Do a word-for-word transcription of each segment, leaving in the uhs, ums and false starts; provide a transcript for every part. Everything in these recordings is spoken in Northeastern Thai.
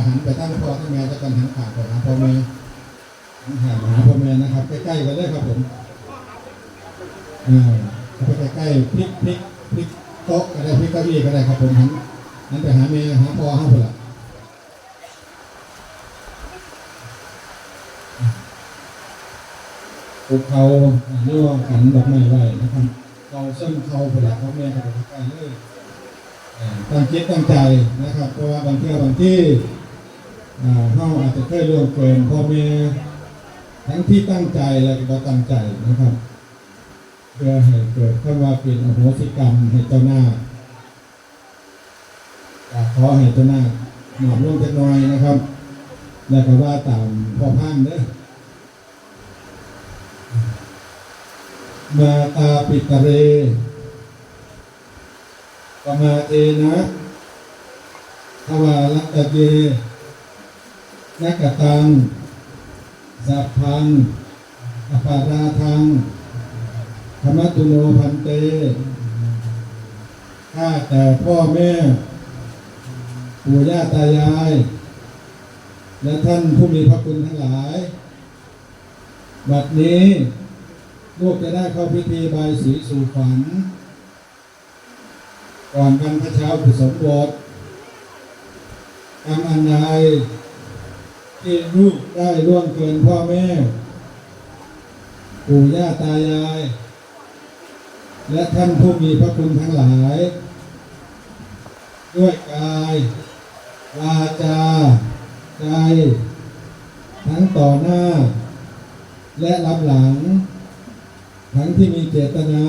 หันไปทางพ่อทางแม่ แล้วก็หันข้างไปหาพ่อแม่ หันข้างไปหาพ่อแม่นะครับ ใกล้ๆกันเลยครับผม อ่า เข้าไปใกล้ๆ พลิก พลิก พลิกโต๊ะก็ได้ พลิกเก้าอี้ก็ได้ครับผม หัน หันไปหาแม่ หาพ่อเฮาพุ่นล่ะ พวกเขาเรียกว่าขันดอกไม้ไว้นะครับ เราเชิญเขาพุ่นล่ะ พ่อแม่ก็ไปใกล้ๆเลย อ่า ตั้งจิตตั้งใจนะครับ เพราะว่าบางเทื่อบางที อ่า เฮาอาจจะเคยล่วงเกินพ่อแม่ ทั้งที่ตั้งใจและก็บ่ตั้งใจนะครับ เพื่อให้เกิดคำว่าเป็นอโหสิกรรมให้เจ้าหน้า ก็ขอให้เจ้าหน้าหมอบลงจักหน่อยนะครับ แล้วก็ว่าตามพ่อพราหมณ์เด้อ มาตาปิตะเร ปมาเทนะ ทวารัตเย นักตัง สัพพัง อปาราทัง ขมัตตุโนพันเต ข้าแต่พ่อแม่ ปู่ย่าตายาย และท่านผู้มีพระคุณทั้งหลาย บัดนี้ลูกจะได้เข้าพิธีบายสีสู่ขวัญ ก่อนบรรพชาอุปสมบท กรรมอันใดที่ลูกได้ล่วงเกินพ่อแม่ ปู่ย่าตายาย และท่านผู้มีพระคุณทั้งหลาย ด้วยกาย วาจา ใจ ทั้งต่อหน้า และรับหลัง ทั้งที่มีเจตนา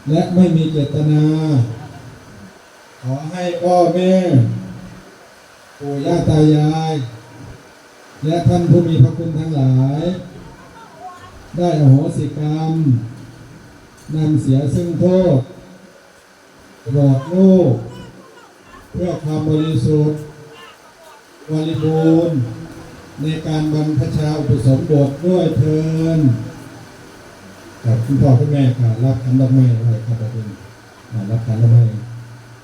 และไม่มีเจตนา ขอให้พ่อแม่ ปู่ย่าตายาย และท่านผู้มีพระคุณทั้งหลาย ได้อโหสิกรรม นำเสียซึ่งโทษ โปรดลูก เพื่อความบริสุทธิ์ บริบูรณ์ ในการบรรพชาอุปสมบทด้วยเทอญ ครับ คุณพ่อคุณแม่ก็รับขันดอกไม้ไว้ครับผม อ่า รับขันดอกไม้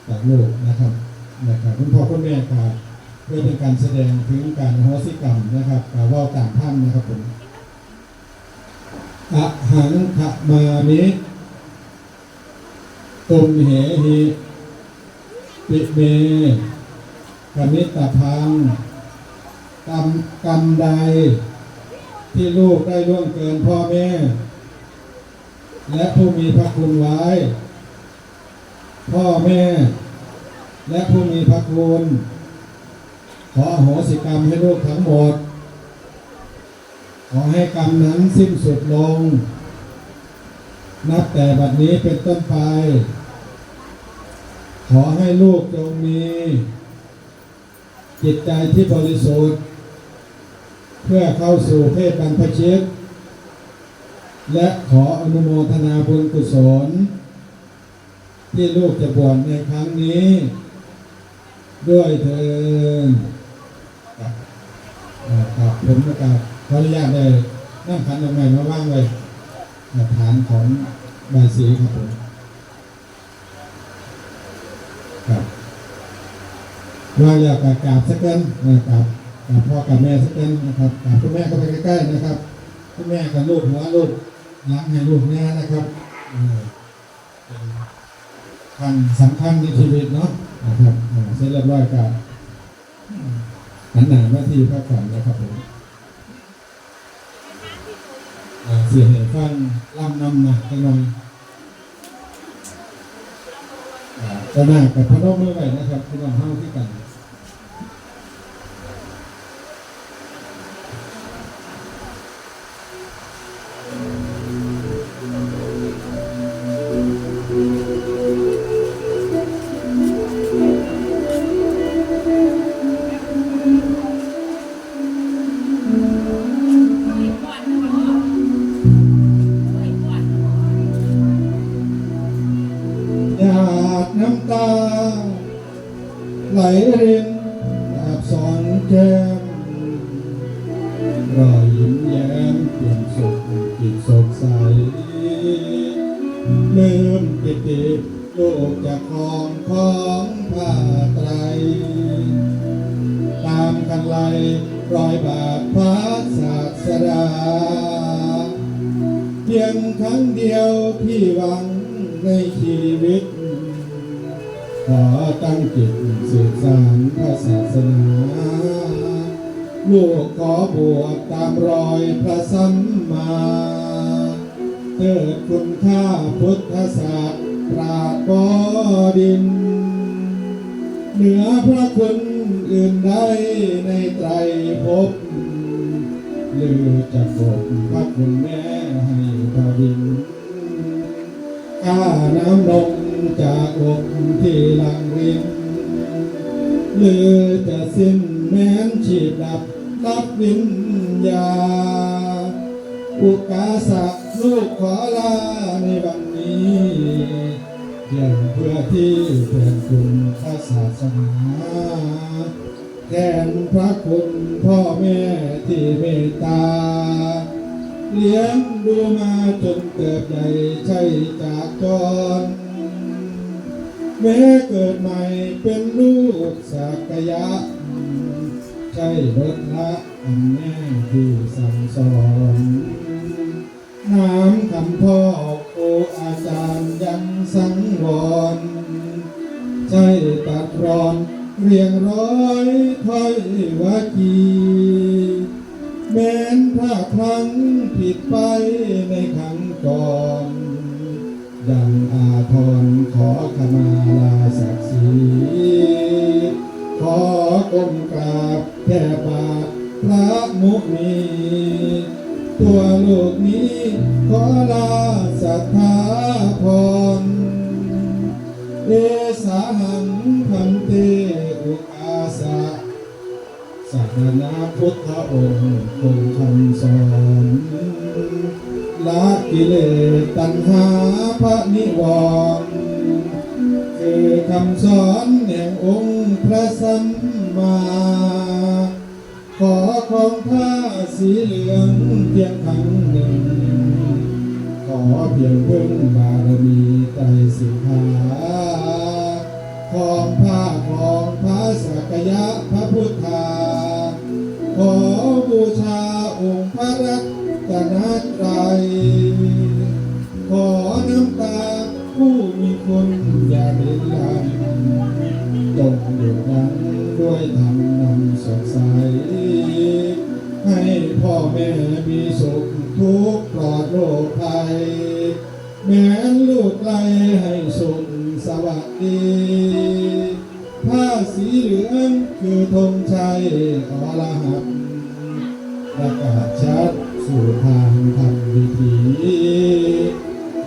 จากลูกนะครับ นะครับ คุณพ่อคุณแม่ก็เพื่อเป็นการแสดงถึงการอโหสิกรรมนะครับ ก็เว้าตามพราหมณ์นะครับผม อะหังขมามิ ตุมเหหิ ปิเม ขมิตพัง กรรม กรรมใดที่ลูกได้ล่วงเกินพ่อแม่ และผู้มีพระคุณไว้ พ่อแม่ และผู้มีพระคุณ ขออโหสิกรรมให้ลูกทั้งหมด ขอให้กรรมนั้นสิ้นสุดลง นับแต่บัดนี้เป็นต้นไป ขอให้ลูกจงมีจิตใจที่บริสุทธิ์ เพื่อเข้าสู่เพศบรรพชิต และขออนุโมทนาบุญกุศล ที่ลูกจะบวชในครั้งนี้ ด้วยเทอญ ครับ อ่า ครับ ผมก็ขออนุญาตได้นำขันดอกไม้มาวางไว้ อ่า ฐานของบายสีครับผม ครับ วางแล้วก็กราบสักกัน อ่า กราบ กราบพ่อกราบแม่สักกันนะครับ กราบคุณแม่เข้าไปใกล้ๆนะครับ คุณแม่ก็ลูบหัวลูบหลังให้ลูกแน่นะครับ เออ เป็นครั้งสำคัญในชีวิตเนาะ นะครับ อ่า เสร็จเรียบร้อยก็หันหน้ามาที่พระขวัญนะครับผม อ่า สิให้ฟังลำนำหน้าจักหน่อย อ่า เจ้าหน้ากับพนมมือไว้นะครับ พี่น้องเฮาคือกัน หยาดน้ำตา ไหลรินอาบสองแก้ม รอยยิ้มแย้มเปี่ยมสุขจิตสดใส ลืมปิติลูกจะครองของผ้าไตร ตามคันไลรอยบาทพระศาสดา เพียงครั้งเดียวที่หวังในชีวิต ขอตั้งจิตสืบสานพระศาสนา ลูกขอบวชตามรอยพระสัมมา เทิดคุณค่าพุทธศาสตราบดินทร์ เหนือพระคุณอื่นใดในไตรภพ หรือจะกบพระคุณแม่ให้พระบิน ข้าน้ำนมจากอกที่หลังริน หรือจะสิ้นแม้นชีพดับรับวิญญาณ อุกาสะลูกขอลาในวันนี้ เพียงเพื่อที่แทนคุณพระศาสนา แทนพระคุณพ่อแม่ที่เมตตา เลี้ยงดูมาจนเติบใหญ่ใช่จากจร แม้เกิดใหม่เป็นลูกสักยะ ใช่ลดละอันแน่ที่สั่งสอน น้ำคำพ่อครูอาจารย์ยังสังวร ใช่ตัดรอนเรียงร้อยถ้อยวาจี แม้นพลาดพลั้งผิดไปในครั้งก่อน ยังอาทรขอขมาลาศักดิ์ศรี ขอก้มกราบแทบบาทพระมุนี ตัวลูกนี้ขอลาสัทธาพร เอสาหังพันเตอุกาสะ สาธารณะพุทธองค์คงคำสอน ละกิเลสตัณหาพระนิวรณ์ คือคำสอนแห่งองค์พระสัมมา ขอของผ้าสีเหลืองเพียงครั้งหนึ่ง ขอเพียงพึ่งบารมีไตรสิกขา ของผ้าของพระสักยะพระพุทธา ขอบูชาองค์พระรัตนตรัย ขอน้ำตาผู้มีคุณอย่าเลือนลาง จงหยุดยั้งด้วยธรรมนำสดใส ให้พ่อแม่มีสุขทุกข์ปลอดโรคภัย แม้นลูกไกลให้สุขสวัสดี ผ้าสีเหลืองคือธงชัยอรหันต์ ประกาศชัดสู่ทางธรรมวิถี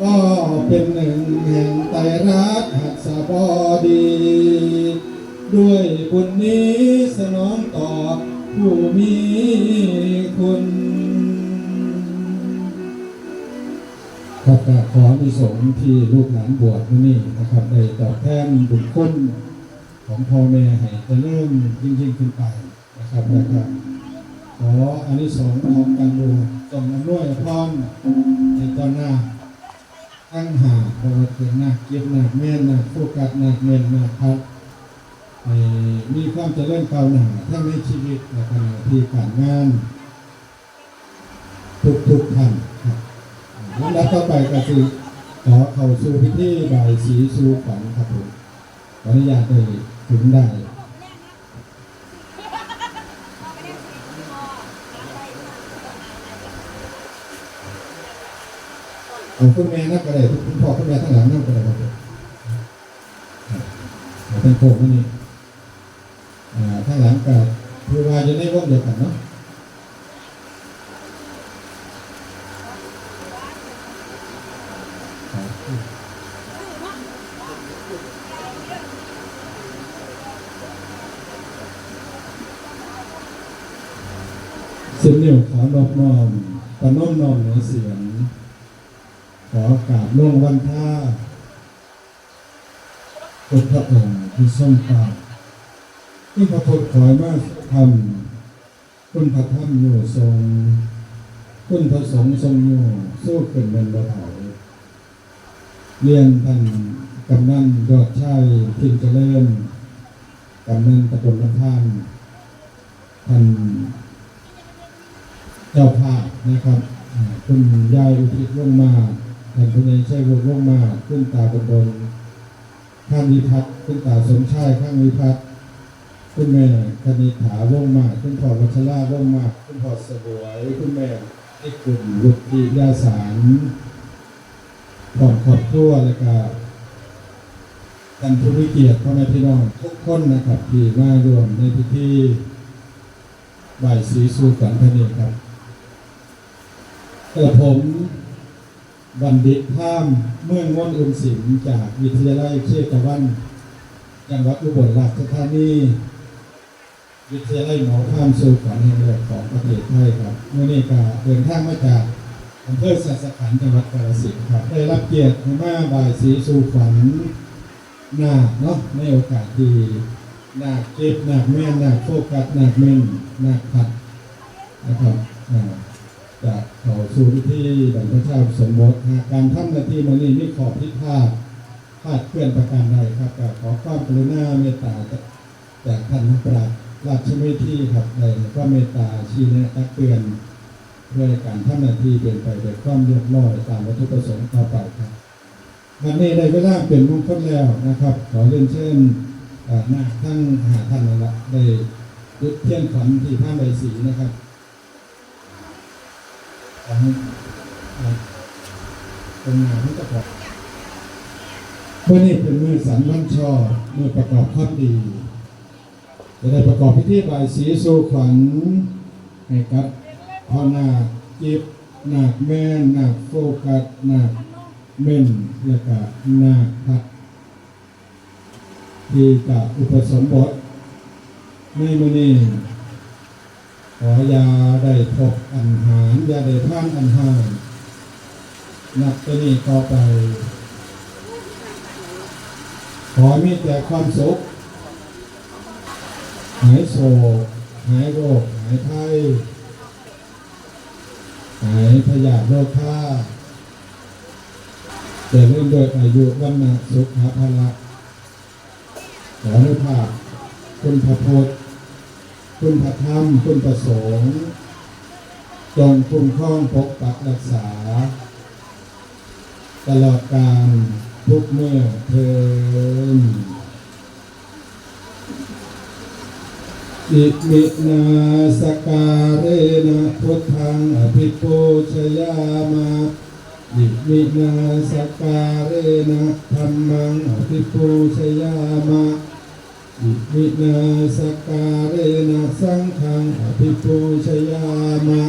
ก็เป็นหนึ่งแห่งไตรรัตน์หัสบดี ด้วยบุญนี้สนองตอบผู้มีคุณ ครับ ก็ขออานิสงส์ที่ลูกหลานบวชมื้อนี้นะครับ ได้ตอบแทนบุญคุณของพ่อแม่ให้เจริญยิ่งๆขึ้นไปนะครับ แล้วก็ขออานิสงส์ของการบวชจงอำนวยพรให้เจ้านาคทั้งห้า บ่ว่าเป็นนาคเก็บ นาคแม่น นาคโฟกัส นาคเม่น นาคพัด ให้มีความเจริญก้าวหน้าทั้งในชีวิตและก็หน้าที่การงาน ทุกทุกๆท่านครับ ลำดับต่อไปก็คือขอเข้าสู่พิธีบายสีสู่ขวัญครับผม ขออนุญาตได้ถึงได้ เอาคุณแม่นำก็ได้ คุณพ่อคุณแม่ทางหลังนำก็ได้ครับผม ครับ เอาเป็นโค้งมานี่ อ่า ทางหลังก็ถือว่าอยู่ในวงเดียวกันเนาะ ครับ สิบนิ้วขอนอบน้อม ประนมน้อมเหนือเสียง ขอกราบลงวันทา พุทธองค์ผู้ทรงเปล่า คุณพระพุทธขอยมาทรงธรรม คุณพระธรรมอยู่ทรง คุณพระสงฆ์ทรงอยู่สู้ขึ้นเป็นบ่เถา เรียนท่านกำนันยอดชัย พิมพ์เจริญ กำนันตำบลลำพาน ท่านเจ้าภาพนะครับอ่าคุณยายอุทิศวงศ์มาศ ท่านผู้ใหญ่ชัยวงศ์วงศ์มาศ คุณตาบุญดลข้างวิพัฒน์ คุณตาสมชายข้างวิพัฒน์ คุณแม่คณิษฐาวงศ์มาศ คุณพ่อวัชราวงศ์มาศ คุณพ่อสบวย คุณแม่นิกุลวุฒิยาสาร พร้อมครอบครัว และก็ท่านผู้มีเกียรติพ่อแม่พี่น้องทุกคนนะครับ ที่มาร่วมในพิธีไหว้ศรีสู่ขวัญครั้งนี้ครับ กระผมบัณฑิตพราหมณ์ เมืองมนอุ่นสิงห์ จากวิทยาลัยเชตวัน จังหวัดอุบลราชธานี วิทยาลัยหมอพราหมณ์สู่ขวัญแห่งแรกของประเทศไทยครับ มื้อนี้ก็เดินทางมาจากอำเภอสัสขันธ์ จังหวัดกาฬสินธุ์ครับ ได้รับเกียรติให้มาไหว้ศรีสู่ขวัญนาคเนาะ ในโอกาสที่นาคเก็บ นาคแม่น นาคโฟกัส นาคเม่น นาคพัดนะครับ อ่า จะเข้าสู่พิธีบรรพชาอุปสมบท หากการทำหน้าที่มื้อนี้มีข้อผิดพลาด คลาดเคลื่อนประการใดครับ ก็ขอความกรุณาเมตตาจากท่านนักปราชญ์ราชเมธีครับ ได้ให้ความเมตตาชี้แนะตักเตือน เพื่อให้การทำหน้าที่เป็นไปด้วยความเรียบร้อยตามวัตถุประสงค์ต่อไปครับ บัดนี้ได้เวลาเป็นมงคลแล้วนะครับ ขอเรียนเชิญ เอ่อ นาคทั้งห้าท่านนั่นละ ได้จุดเทียนขวัญที่พานใบายสีนะครับ ของ เอ่อ ตรงหน้าของเจ้าของ มื้อนี้เป็นมื้อสันวันชอ มื้อประกอบความดี จะได้ประกอบพิธีบายสีสู่ขวัญ ให้กับพ่อนาคกิฟต์ นาคแม่น นาคโฟกัส นาคเม่น และก็นาคพัด ที่จะอุปสมบทในมื้อนี้ ขออย่าได้พบอันหาน อย่าได้ผ่านอันหาน นับแต่นี้ต่อไป ขอมีแต่ความสุข หายโศก หายโรค หายภัย หายพยาธิโรคา เจริญด้วยอายุ วรรณะ สุขะ พละ ขออนุภาพคุณพระพุทธ คุณพระธรรม คุณพระสงฆ์ จงคุ้มครองปกปักรักษา ตลอดกาลทุกเมื่อเทอญ อิมินาสการเณ พุทธังอภิปูชยามะ อิมินาสการเณ ธัมมังอภิปูชยามะ อิมินาสการเณ สังฆังอภิปูชยามะ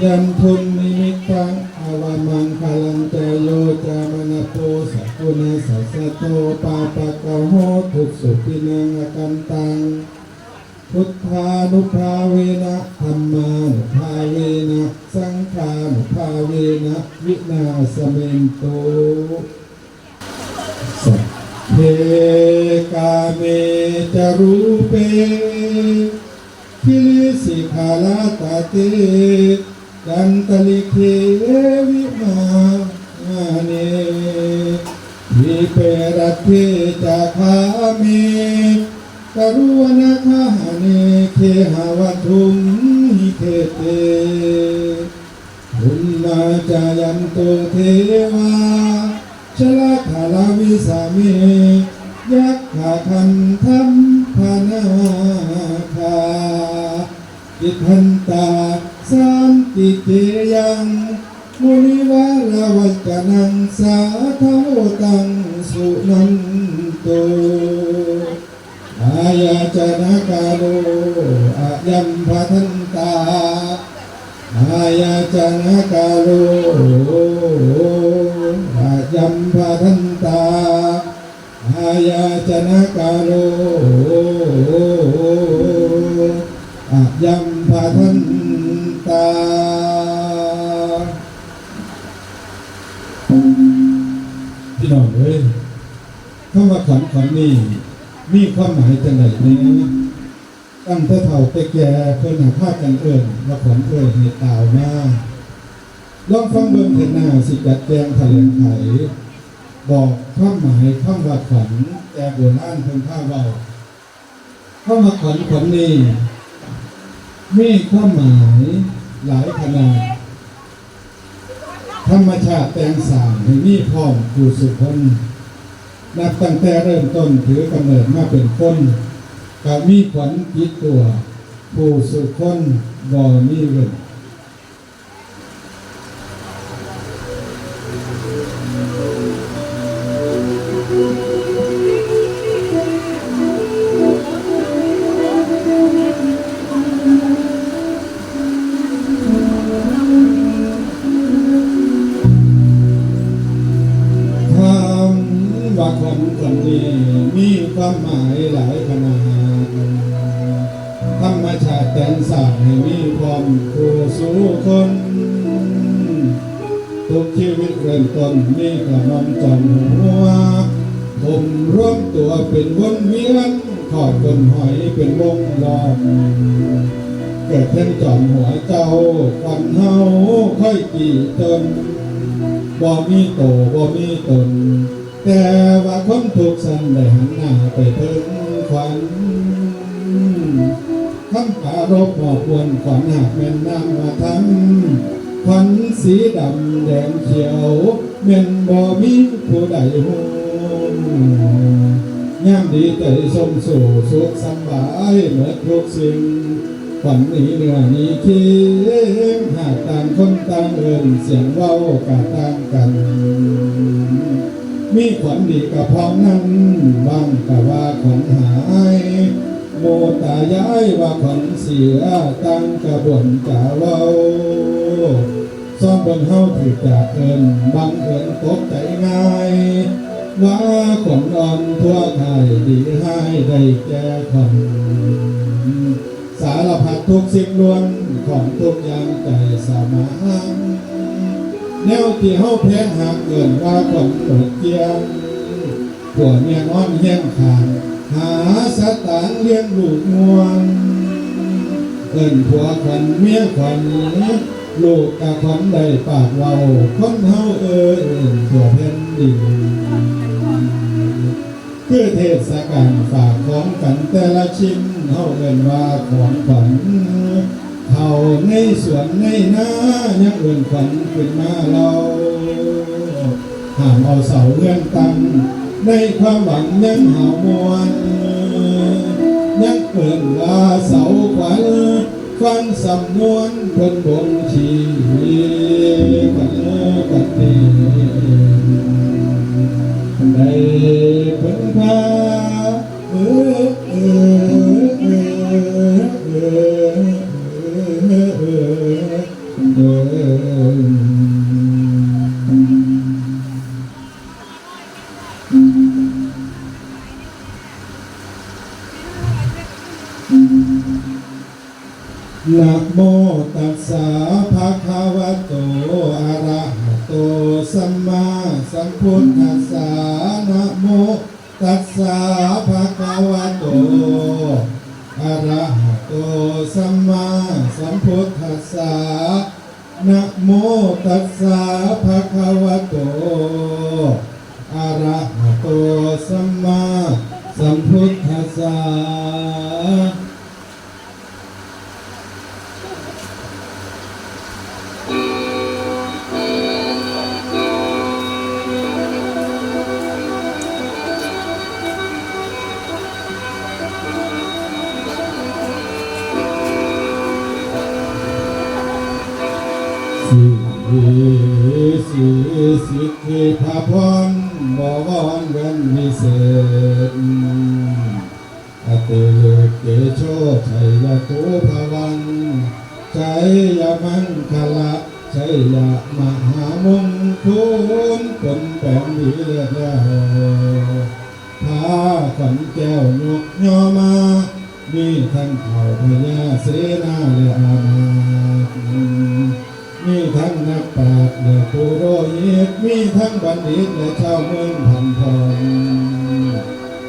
ยันตุนนิมิตตัง อวมังคลันจะ โยจามนโปสกุณสสสโต ปาปะกะโห ทุสุปินังอกันตัง พุทธานุภาเวนะ ธัมมานุภาเวนะ สังฆานุภาเวนะ วินาสเมนตุ สัพเพกาเมจรูเป คิริสิขลาตาเต จันตลิเควิมาเน ทีเปรัตเทจาคาเม กรุวนาคาหาเน เคหาวัตถุมหิเคเต ภุมมาจายันตุเทวา ชลาธาลาวิสาเม ยักขาคันทัมพนาคา ติทันตาสันติเกยัง มุนิวาลวัจจนัง สาธโวตังสุนันตุ อายาจนะกาโล อะยัมพะทันตา อายาจนะกาโล อะยัมพะทันตา อายาจนะกาโล อะยัมพะทันตา พี่น้องเอ้ย คำว่าขวัญ ขวัญนี่มีความหมายจังได๋แหน่ ตั้งแต่เฒ่าแต่แก่เพิ่นน่ะพากันเอิ้นว่าขวัญเอ้ยให้ตาวมา ลองฟังเบิ่งเถิดนา สิจัดแจงแถลงไข บอกความหมายคำว่าขวัญ แต่โบราณเพิ่นพาเว้า คำว่าขวัญ ขวัญนี่ มีความหมายหลายขนาด ธรรมชาติแต่งสร้างให้มีพร้อมคู่สู่คน นับตั้งแต่เริ่มต้นถือกำเนิดมาเป็นคน ก็มีขวัญติดตัวคู่สู่คนบ่มีเว้น คำว่าขวัญ ขวัญนี่ มีความหมายหลายขนาด ธรรมชาติแต่งสร้างให้มีพร้อมคู่สู่คน ทุกชีวิตเริ่มต้นมีกระหม่อมจอมหัว ผมรวมตัวเป็นวนเวียน ขอดก้นหอยเป็นวงล้อม เกิดเทิงจอมหัวเจ้า ขวัญเฮาค่อยกี่ตน บ่มีโตบ่มีตน แต่ว่าคนทุกข์สันได้หันหน้าไปเทิงขวัญ คำปรารภมอบอวลขวัญหากแม่นนามธรรม ขวัญสีดำแดงเขียว แม่นบ่มีผู้ใดฮู้ ยามดีใจชมสู่สุขสำบายหมดทุกสิ่ง ขวัญหนีเนื้อหนีคิง หากต่างคนต่างเอิ้นเสียงเว้ากะต่างกัน มีขวัญดีกะพ้องนั้น บางกะว่าขวัญหาย หมู่ตายายว่าขวัญเสีย ต่างกะบ่นกะเว้า ซ่อมเบิ่งเฮาถือจากเอิ้น บังเอิญตกใจง่าย ว่าขวัญอ่อนทั่วค่าย ดีฮ้ายได้แก่ขวัญ สารพัดทุกสิ่งล้วน ของทุกอย่างใจสมาน แนวที่เฮาแพงหากเอิ้นว่าขวัญหมดเกลี้ยง ผัวเมียนอนเฮียงข้าง หาสตางค์เลี้ยงลูกม่วน เอิ้นผัวขวัญเมียขวัญ ลูกกะขวัญได้ปากเว้า คนเฮาเอิ้นทั่วแผ่นดิน คือเทศกาลฝากของกันแต่ละชิ้น เฮาเอิ้นว่าของขวัญ เข้าในสวนในนา ยังเอิ้นขวัญขึ้นมาเล่า ห้ามเอาเสาเฮือนตั้ง ในความหวังยังหาวมวล ยังเอิ้นว่าเสาขวัญ ฟังสำนวนเพิ่นบ่งชี้ ขวัญกันเอง ได้เพิ่นพา เออ เออ เออ เออ เออ เออ เออ นะโมตัสสะภะคะวะโต อะระหะโต สัมมาสัมพุทธัสสะ นะโมตัสสะภะคะวะโต อะระหะโต สัมมาสัมพุทธัสสะ นะโมตัสสะภะคะวะโต อะระหะโต สัมมาสัมพุทธัสสะ สี สี สิทธิพระพร บวรเงินวิเศษ อติวิกิโชชัยตูพวัง ชัยมังคละ ชัยมหามงคล ผลแปลงดีเลิศแล้ว พาขวัญแก้วยกย่อมา มีทั้งเฒ่าพญาเสนาและอามาตย์ มีทั้งนักปราชญ์และปุโรหิต มีทั้งบัณฑิตและชาวเมืองพันทอง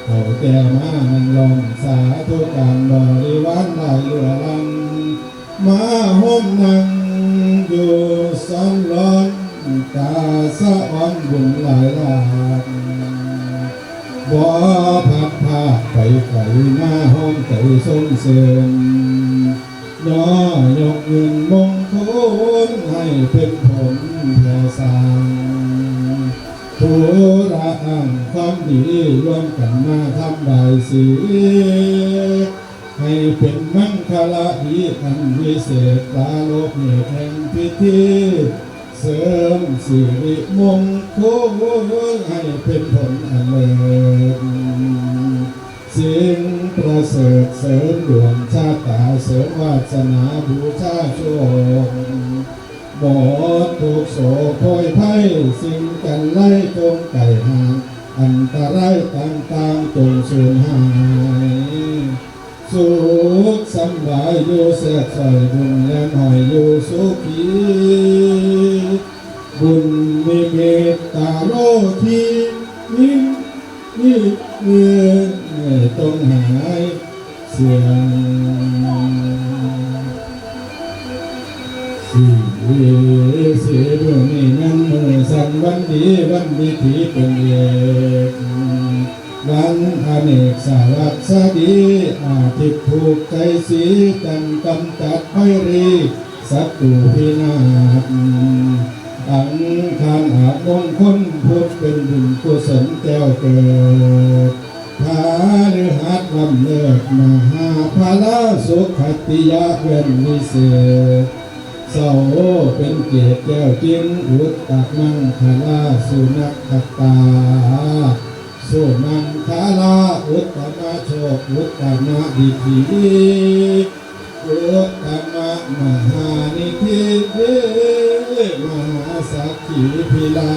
เขาแก่มานั่งร้องสาธุการบริวารหลายเรือลัง มาโฮมนั่งอยู่ซ้อนร้อน ตาสะออนบุญหลายหลาก บ่ผัดไผ ไปไกลมาฮ้อมใจส่งเสริม ย่อยกเงินมงคลให้เป็นผลแผ่สร้างผู้ละอ้างความดีร่วมกันมาทำบายสี ให้เป็นมังคละดีอันวิเศษปราโลกเหตุแห่งพิธี เสริมสิริมงคลให้เป็นผลอันเลิศ สิ่งประเสริฐเสริมดวงชะตาเสริมวาสนาบูชาโชค หมดทุกข์โศกโพยภัยสิ่งจันไรจงไกลห่าง อันตรายต่างๆจงสูญหาย สุขสำบายอยู่แซ่บสอยบุญแลนหอยอยู่สุขี บุญนิมิตตาโลที นี่นี่นี่ต้องหายเสียง สีสีมือนี้นั้นมือสันวันดีวันดีทีเป็นเอกวันอเนกสาวัสดีอาทิตย์ผูกใจสีจันทร์กำจัดไพรี ศัตรูพินาศอังคารอาบมงคลพุทธเป็นบุญกุศลแก้วเกิดพาฤหัสลำเลิศมหาพระสุขติยะเวนวิเศษเสาเป็นเกศแก้วจิงอุตตมังคลาสุนัขตา สุมังคลาอุตตมโชคอุตตมดิธีอุตตมมหานิธิมหาสักขีพิลา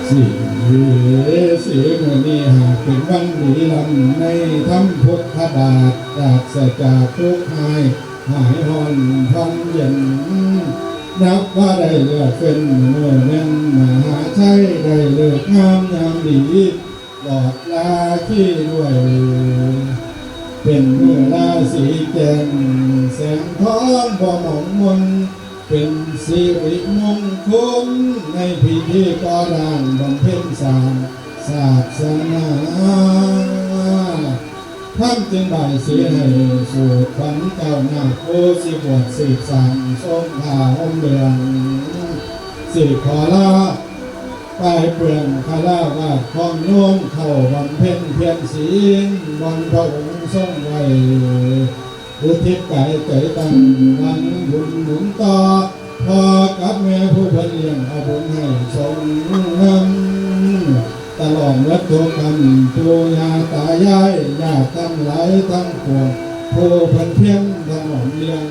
สีสีมือนี้หากเป็นวันดีลำในธรรมพุทธบาทปราศจากทุกข์หาย หายห่อนพันเย็น นับว่าได้เลือกเป็นมือแม่นมหาชัยได้เลิกงามยามดีหลอดลาขี้ด้วย เป็นมือลาสีแจ่มแสงทองบ่หมองมน เป็นสิริมงคลในพิธีก่อร่างบำเพ็ญสร้างศาสนา ท่านจึงบ่ายสีให้สูตรขวัญเจ้านาคผู้สิบวชสืบสานทรงผ้าห่มเหลืองสิขอลาปายเปลืองคาราวาสของโยมเข้าบำเพ็ญเพียรศีลบนพระองค์ทรงไว้อุทิศกายใจตั้งหวังบุญหนุนต่อ พ่อกับแม่ผู้เพิ่นเลี้ยงเอาบุญให้สมนำตลอดวัตถุกรรมปู่ย่าตายายญาติทั้งหลายทั้งปวงผู้เพิ่นเพียรถนอมเลี้ยง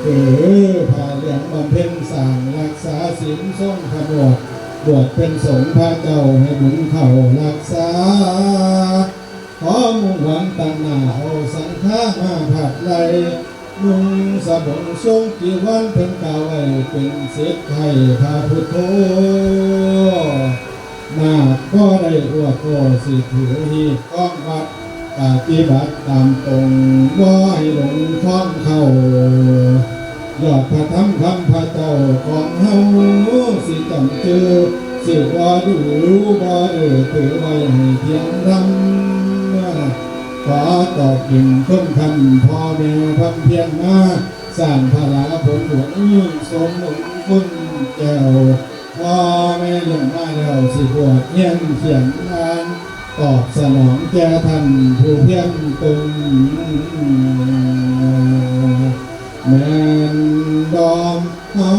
คือพาเลี้ยงบำเพ็ญสร้างรักษาศีลทรงขมวดบวชเป็นสงฆ์พระเจ้าให้บุญเข้ารักษา ขอมุ่งหวังตั้งหน้าเอาสังฆามาผัดไล่นุ่งสบงทรงจีวรเพิ่นกล่าวไว้เป็นสิทธิ์ให้พระพุทโธนาคก็ได้อวดโอสิถือหีบของวัดปฏิบัติตามตรงบ่ให้หลงคล้องเข้า ยอดพระธรรมคำพระเจ้าของเฮาสิจำจือสิว่าดูบ่เออถือไว้ให้เที่ยงธรรมขอตอบยิงคนคำพ่อแม่พำเพียงมาสร้างพระผลบุญสมหนุนคุณแก้วพ่อแม่เลี้ยงมาแล้วสิบวชเฮียนเขียนอ่าน ตอบสนองแก่ท่านผู้เพียรตึงแม่นดอมเฮา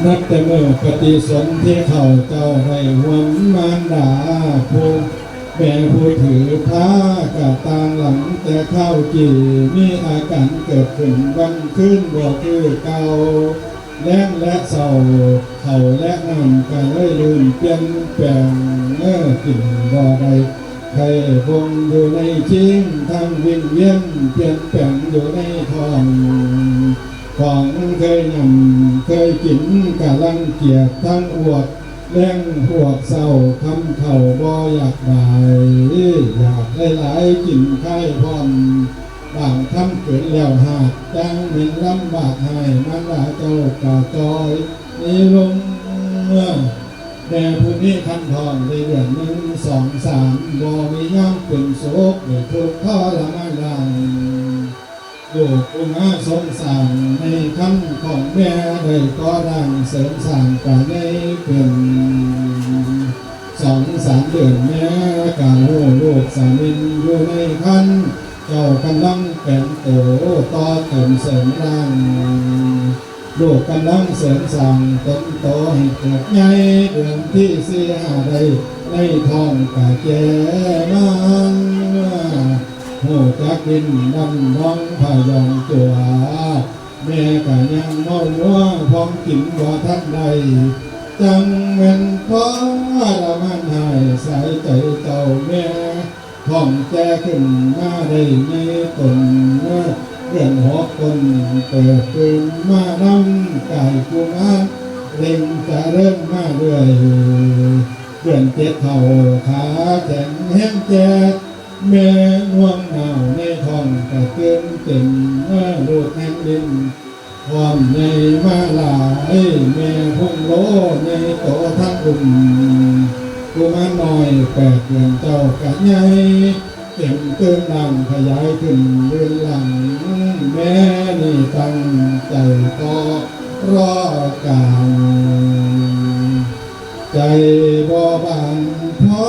นับแต่เมื่อปฏิสนธิเข้าเจ้าได้หวมมารดาผู้ แม่ผู้ถือผ้ากะต่างหลังแต่ข้าวกี่มีอาการเกิดขึ้นวันคืนบ่คือเก่าแลงและเศร้าเขาและน้ำกะเลยลืมเปลี่ยนแปลงเมื่อกินบ่ได้ไข่บงอยู่ในชิงทั้งวิ่งเวียนเปลี่ยนแปลงอยู่ในท้องของเคยนำเคยกินกะลังเกียจทั้งอวด แลงพวกเศร้าคำเฒ่าบ่อยากบายอยากได้หลายกินไข่พร้อม ต่างคำเกินแล้วหากจังแม่นลำบากให้มารดาเจ้ากะจอย นี่ลงเมื่อแม่ผู้มีคันท้องได้เดือนหนึ่งสองสามบ่มียามเป็นสุขได้ทุกข์ทรมานหลัง ลูกผู้มาสงสารในคำของแม่ได้ก่อร่างเสริมสร้างกายในเป็นสองสามเดือนแม่กะฮู้ลูกสามินอยู่ในครรภ์ เจ้ากำลังแปลงโตต่อเติมเสริมร่าง ลูกกำลังเสริมสร้างตนโตให้เกิดใหญ่เดือนที่สี่ห้าได้ในท้องกะแก่มัน หูจักกินดำน้องพยองตัว แม่กะยังเมามัวพองกินบ่ทันได้ จังแม่นทรมานหายสายใจเจ้าแม่ ท้องแก่ขึ้นมาได้ในตนเมื่อเดือนหกต้นเติบขึ้นมานำกายกุมารเร่งจะเริ่มมาเรื่อย เดือนเจ็ดเท่าขาแข็งแห้งแก่ แม่ง่วงหนาวในท้องกะเติมเต็มเมื่อลูกแห้งลิ้น ความใหญ่มาหลายแม่พุงโลใหญ่โตทั้งอุ้มกุมารน้อยแปดเดือนเจ้ากะใหญ่เต็มเติมร่างขยายขึ้นเรือนหลัง แม่นี่ตั้งใจต่อรอการ ใจบ่บานพอ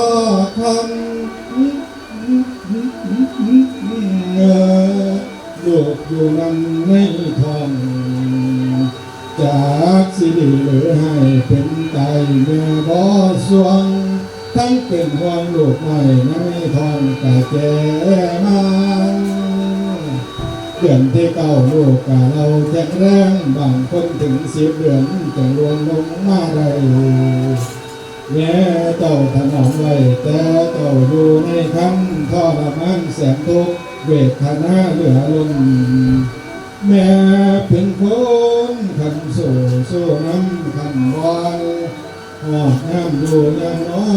คำ ลูกอยู่นำในท้อง จากสิดีหรือให้เป็นตายแม่บ่สวง ทั้งเป็นห่วงลูกน้อยในท้องกะแก่มา เดือนที่เก้าลูกกะเราแข็งแรง บางคนถึงสิบเดือนจังลวงลงมาได้ แม่เจ้าถนอมไว้แต่เจ้าอยู่ในครรภ์ทรมานแสนทุกข์เวทนาเหลือล้น แม่เป็นคนขันสู่สู้น้ำขันวอนหอดน้ำอยู่ยังนอ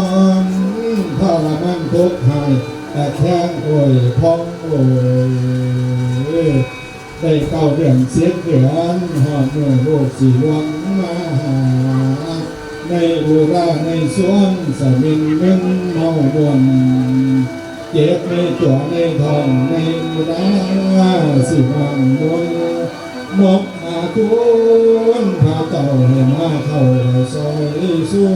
นทรมานทุกข์หายแต่แข้งโอยพองโอย ได้เก้าเดือนสิบเดือนหอดเมื่อลูกสีลวงมาหา ในอุราในสวงสมินเงินเมาบน เจ็บในตัวในท้องในอุราสิมันมน นกหาคุณพระเจ้าให้มาเข้าซอยสู้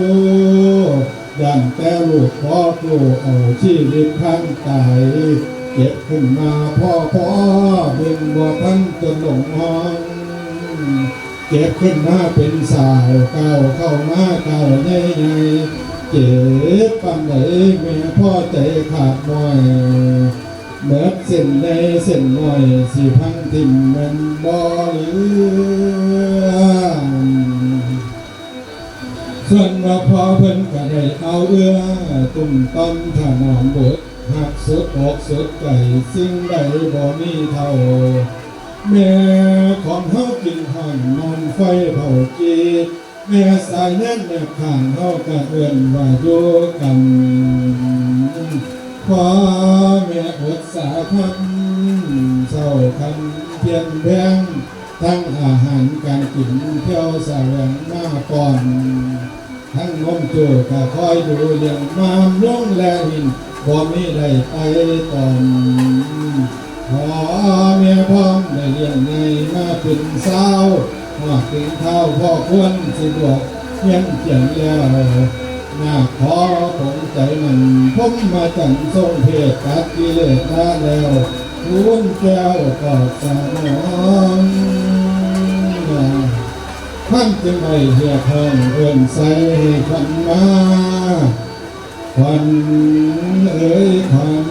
ย่านแต่ลูกขอกู้เอาชีวิตทางกาย เก็บขึ้นมาพ่อพ่อเบิ่งบ่ทันจนหลงห้อง เก็บขึ้นมาเป็นสาวก้าวเข้ามาก้าวใหญ่ใหญ่ เจ็บปานใดแม่พ่อใจขาดหน่อย เมิดเส้นใหญ่เส้นน้อยสิพังทิ่มแม่นบ่เหลือ ส่วนว่าพ่อเพิ่นก็ได้เอาเอื้อตุ้มต้อมถนอมบุตรหักสุดอกสุดใจสิ่งใดบ่มีเท่า แม่ของเฮากินห้อนนอนไฟเผาจีแม่สายแน่นแม่ข้างเฮาก็เอิ้นว่าอยู่กัน พ่อแม่อดสาคำเศร้าคำเพียนแพง ทั้งอาหารการกินเที่ยวแสวงมาก่อน ทั้งนมโจก็คอยดูเลี้ยงมามลงแลหินบ่มีได้ไปตอน พ่อแม่พร้อมได้เลี้ยงใหญ่มาเป็นสาว ฮอดถึงคราวพ่อควรสิบวชเฮียนเขียนแล้ว นาคขอผงใจมันพรหมจันทร์ทรงเพศตัดกิเลสละแล้ว ทูลแก้วตอบสนอง ท่านจึงได้เรียกห้องเอิ้นใส่ให้ขวัญมา ขวัญเอ๋ยขวัญ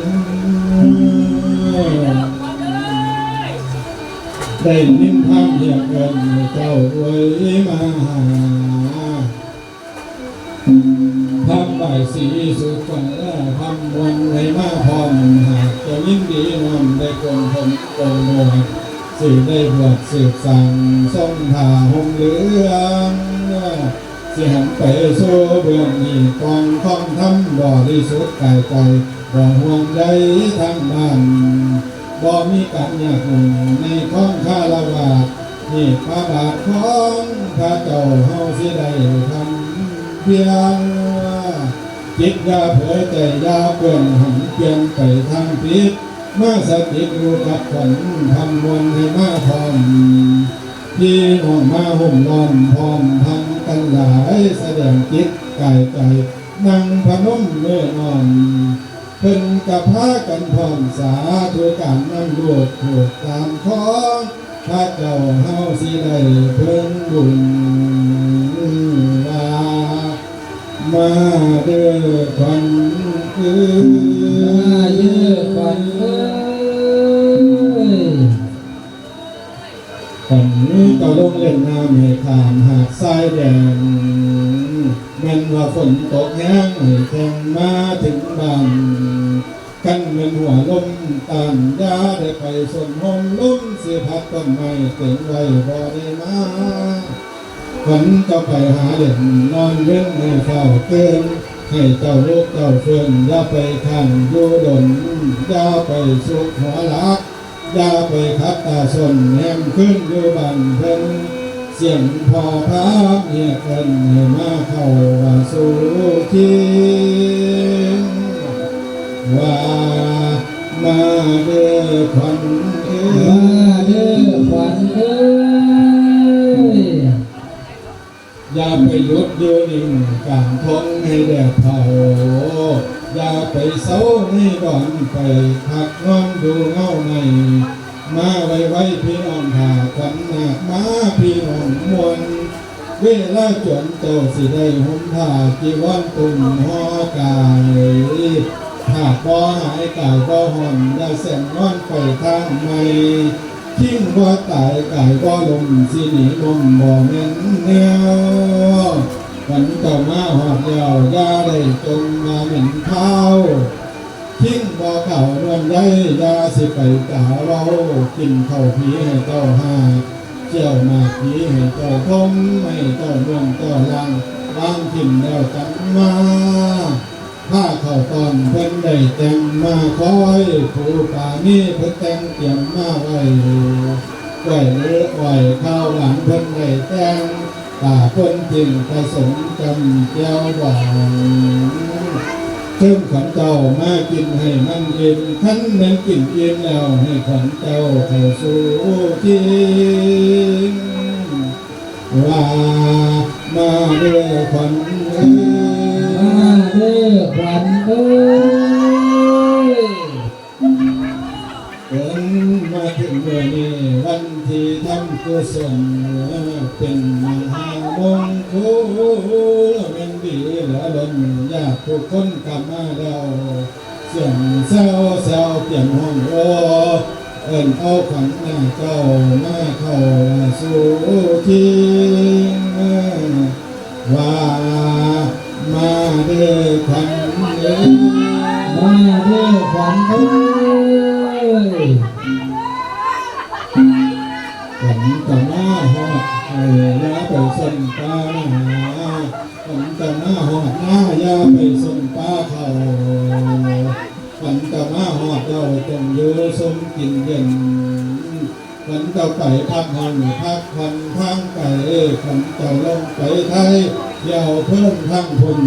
ได้ยินพร่ำเรียกเอิ้นให้เจ้าเอ๋ยมาหา พร่ำบ่ายสีสุขวัญพร่ำมวลให้มาพร้อม หากจะยินดีน้อมได้กลมพลกลมหมวด สิได้บวชสืบสั่งทรงผ้าห่มเหลือง สิหันไปสู่เบื้องนี้กองทองธรรมบริสุทธิ์กายใจ บ่ห่วงใยทางบ้าน บ่มีการยากหยุ่นในความคารวะ นี่พระบาทของพระเจ้าเฮาสิได้ทำเพียง จิตอย่าเผลอใจอย่าเปื้อนหันเปลี่ยนไปทางผิด มาสถิตอยู่กับขันธ์ธรรมมวลให้มาพร้อม พี่น้องมาห่มล้อมพร้อมทั้งกันหลาย แสดงจิตกายใจ นั่งพนมมือน้อม เพิ่นกะพากันพร้อมสาธุการนำลูกถูกตามของพระเจ้าเฮาสิได้เพิ่งบุญว่า มาเด้อขวัญเอ้ย มาเด้อขวัญเอ้ย ขวัญก็ลงเล่นน้ำให้ข้ามหาดทรายแดง แม่นว่าฝนตกแฮงให้แข่งมาถึงบ้าน คันแม่นหัวลมต้านอย่าได้ไปสนหมลมสิพัดต้นไม้เต็งไว้บ่ได้มา ขวัญเจ้าไปหาเล่นนอนเว้นให้เฝ้าเตือน ให้เจ้าลุกเจ้าเฟื่อนอย่าไปค้างอยู่ดน อย่าไปสุกหัวหลัก อย่าไปขัดตาสนแหมขึ้นอยู่บ้านเพิ่น เสียงพ่อพาเมียเอิ้นให้มาเข้าว่าสู่คิง ว่ามาเด้อขวัญเอ้ย มาเด้อขวัญเอ้ย อย่าไปหยุดอยู่นิ่งกลางทงให้แดดเผา อย่าไปเซาในดอนไปพักนอนดูเงาใน มาไวๆพี่น้องถ้าขวัญนาคมาพี่น้องม่วน เวลาจวนเจ้าสิได้ห่มผ้าจีวรตุ้มห่อกาย ถ้าบ่หายกายบ่ห่อนอย่าแสงนอนไปทางใหม่ คิงบ่ตายกายบ่ลมสิหนีลมบ่แม่นแนว ขวัญเจ้ามาฮอดแล้วอย่าได้จมมาเหม็นคาว คิงบ่เข้านวลใยอย่าสิไปจ๋าเว้า กินข้าวผีให้เจ้าหาก เจียวหมากผีให้เจ้าทม ให้เจ้าม่วนเจ้าลาง วางถิ่มแล้วจังมา พาเข้าตอนเพิ่นได้แต่งมาคอย ผู้ปานีเพิ่นแต่งเตรียมมาไว้ ไว้เลืออ้อยข้าวหวานเพิ่นได้แต่ง ป่าเพิ่นทิ้งผสมจำแก้วหวาน เชิญขวัญเจ้ามากินให้มันอิ่ม คันแม่นกินอิ่มแล้วให้ขวัญเจ้าเข้าสู่คิง ว่ามาเด้อขวัญเอ้ย มาเด้อขวัญเอ้ย เอิ้นมาถึงมื้อนี้วันที่ทำกุศล เป็นมหามงคลแม่นดีเหลือล้น ญาติทุกคนกลับมาแล้ว เสียงแซวแซวเตรียมห้องโอ เอิ้นเอาขวัญหน้าเจ้ามาเข้าสู่คิง ว่ามาเด้อขวัญเอ้ย มาเด้อขวัญเอ้ย ขวัญจะมาฮอดให้อย่าไปสนตาหนา ขวัญจะมาฮอดหน้าอย่าไปสนตาเขา ขวัญจะมาฮอดเราจงอยู่สมกินเย็น ขวัญจะไปพักห้องพักผ่อนทางไกล ขวัญจะลงไปไทยเที่ยวเพิ่มทางพุน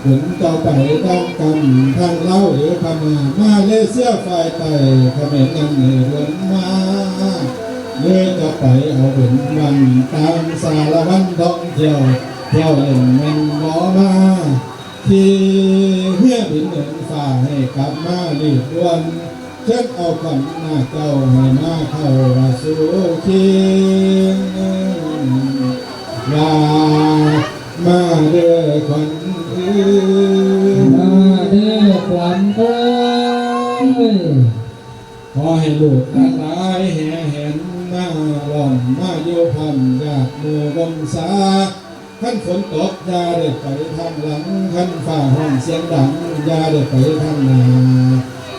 ขวัญจะไปทางกำทางลาวหรือพม่ามาเลเซียฝ่ายใต้เขมรนั่นให้ด่วนมา หรือจะไปเอาบุญวันตามสารวันท่องเที่ยว เที่ยวเล่นแม่นบ่มา ที่เฮือบินเหนือฟ้าให้กลับมารีบด่วน เชิญเอาขวัญหน้าเจ้าให้มาเข้าสู่คิง ว่ามาเด้อขวัญเอ้ย มาเด้อขวัญเอ้ย ขอให้ลูกทั้งหลายแห่แหนมาล้อมมาอยู่พร้อมญาติหมู่วงศา คันฝนตกอย่าได้ไปทางหลัง คันฟ้าฮ้องเสียงดังอย่าได้ไปทางหน้า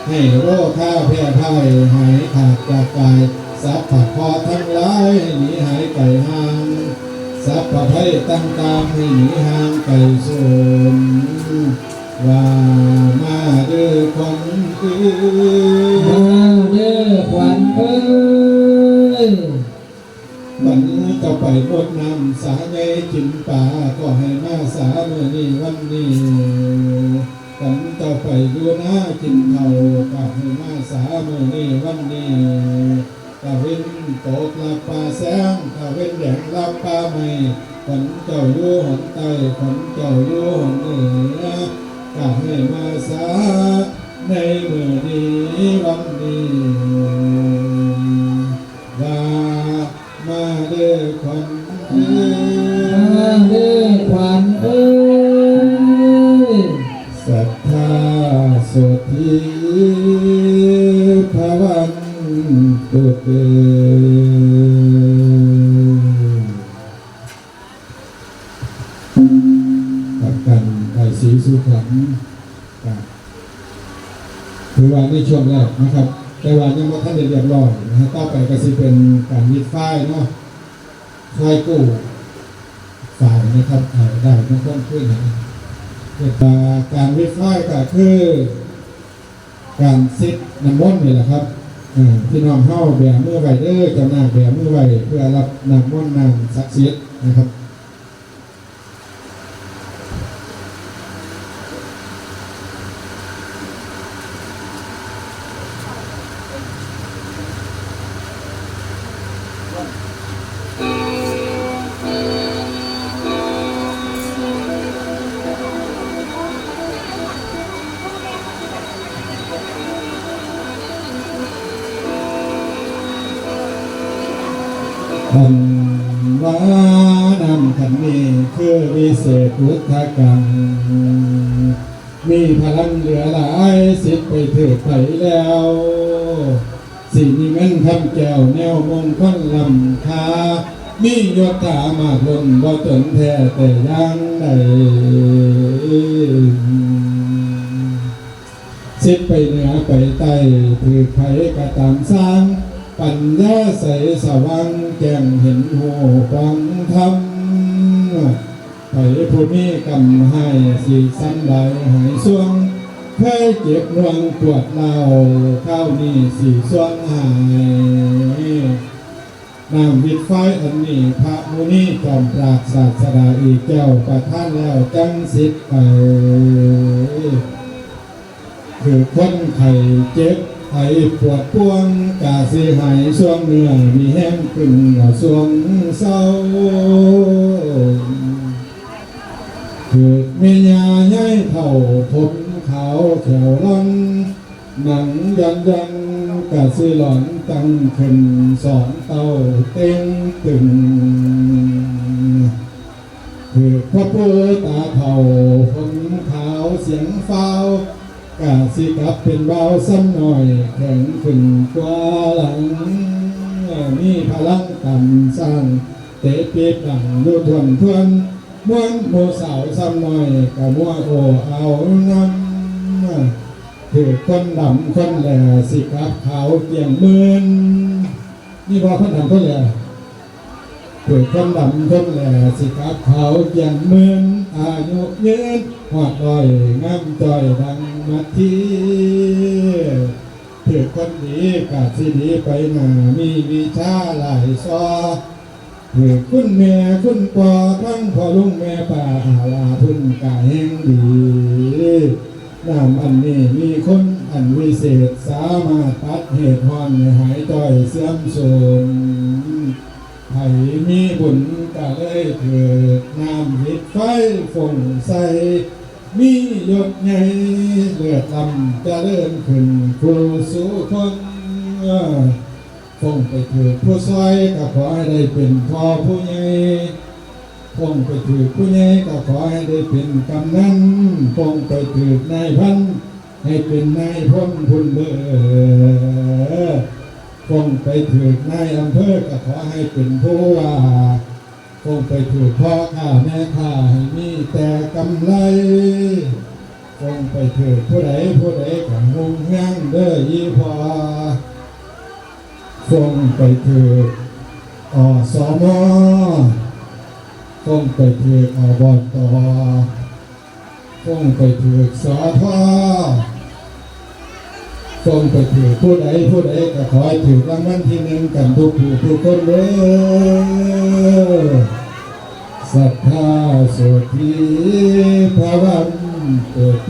ให้โรคาแพ้พ่ายหายขาดจากกาย สัพพะเคราะห์ทั้งหลายให้หนีหายไกลห่าง สัพพะภัยต่างๆให้หนีห่างไกลสูญ ว่ามาเด้อขวัญเอ้ย มาเด้ ไปหมดน้ำสาใหญ่กินปลาก็ให้มาสามื้อนี้วันนี้ กันเจ้าไปอยู่นากินข้าวก็ให้มาสามื้อนี้วันนี้ ตะเว็นตกลับป่าแสง ตะเว็นแดงลับป่าไหม้ กันเจ้าอยู่หนใต้ กันเจ้าอยู่หนเหนือ ก็ให้มาสาในมื้อนี้วันนี้ ว่ามาเด้อขวัญเอ้ย มาเด้อขวัญเอ้ย สัทธาโสธี ภวันตุเต กับการใบสีสู่ขวัญ ครับ ถือว่าในช่วงแรกนะครับ แต่ว่ายังบ่ทันได้เรียบร้อยนะฮะ ต่อไปก็สิเป็นการหยิบฝ้ายเนาะ ฝ้ายกู้ฝ้ายนะครับ ให้ได้มงคลคืนนะ เรียกว่าการหยิบฝ้ายก็คือ การเช็ดน้ำมนต์นี่แหละครับ เอ่อ พี่น้องเฮาแบมือไว้เด้อ เจ้านาคแบมือไว้เพื่อรับน้ำมนต์น้ำศักดิ์สิทธิ์นะครับ ท่านว่าน้ำขันนี้คือวิเศษพุทธกัง มีพลังเหลือหลายสิทธิ์ไปเถิดไปแล้ว สิมีเงินคำแก้วแนวมงคลล้ำค่า มียศถามาดล้นบ่จนแท้แต่อย่างใด สิทธิ์ไปเหนือไปใต้ถือไผก็ตามสร้าง ปัญญาใสสว่างแจ้งเห็นหูฟังธรรม ไผผู้มีกรรมให้สิสำบายหายส่วง เคยเจ็บหน่วงปวดเล่าคราวนี้สิส่วงหาย น้ำวิดไฟอันนี้พระมุนีจอมปราชญ์ศาสดาอีกแก้วประทานแล้วจังสิทธิ์ไป คือคนไข้เจ็บไข้ปวดปวงกะสิหายส่วงเนื้อมีแห้งขึ้นกะส่วงเศร้า คือแม่ยาย้ายเฒ่าผมขาวแถวหลัง หนังยันยันกะสิหลอนตั้งขึ้นสองเต้าเต็งตึง คือพระผู้ตาเฒ่าผมขาวเสียงฟ้าว กะสิกลับเป็นบ่าวซ้ำหน่อยแข็งขึ้นกว่าหลัง มีพลังกันสร้างเตะปี๊บดังอยู่ทวนทวน ม่วนหมู่สาวซ้ำหน่อยกะมัวโอเอานำ คือคนดำคนแหล่สิกลับขาวเกลี้ยงหมื่น นี่บ่คนดำคนแหล่ คือคนดำคนแหล่สิกลับขาวเกลี้ยงหมื่น อายุยืนฮอดร้อยงามจ้อยดังมัทที คือคนดีกะสิดีไปหน้ามีวิชาหลายซอ คือคุณแม่คุณพ่อทั้งพ่อลุงแม่ป้าอาลาเพิ่นกะแฮงดี น้ำอันนี้มีคุณอันวิเศษ สามารถตัดเหตุฮ้อนให้หายจ้อยเสื่อมสูญ ไผมีบุญกะเลยถืกน้ำวิดไฟฟงใส่ มียศใหญ่เลิศล้ำเจริญขึ้นคู่สู่คน ฟงไปถืกผู้ซอยกะขอให้ได้เป็นพ่อผู้ใหญ่ ฟงไปถืกผู้ใหญ่กะขอให้ได้เป็นกำนัน ฟงไปถืกนายพัน ให้เป็นนายพลพุ้นเด้อ ฟงไปถืกนายอำเภอกะขอให้เป็นผู้ว่า ฟงไปถืกพ่อค้าแม่ค้าให้มีแต่กำไร ฟงไปถืกผู้ใดผู้ใดกะฮุ่งเฮืองเด้ออีพ่อ ฟงไปถืก อสม ฟงไปถืก อบต ฟงไปถืก สท ฟงไปถืกผู้ใดผู้ใดกะขอให้ถืกรางวัลที่หนึ่งกันทุกผู้ทุกคนเด้อ ทาโสธีพระวันตุเต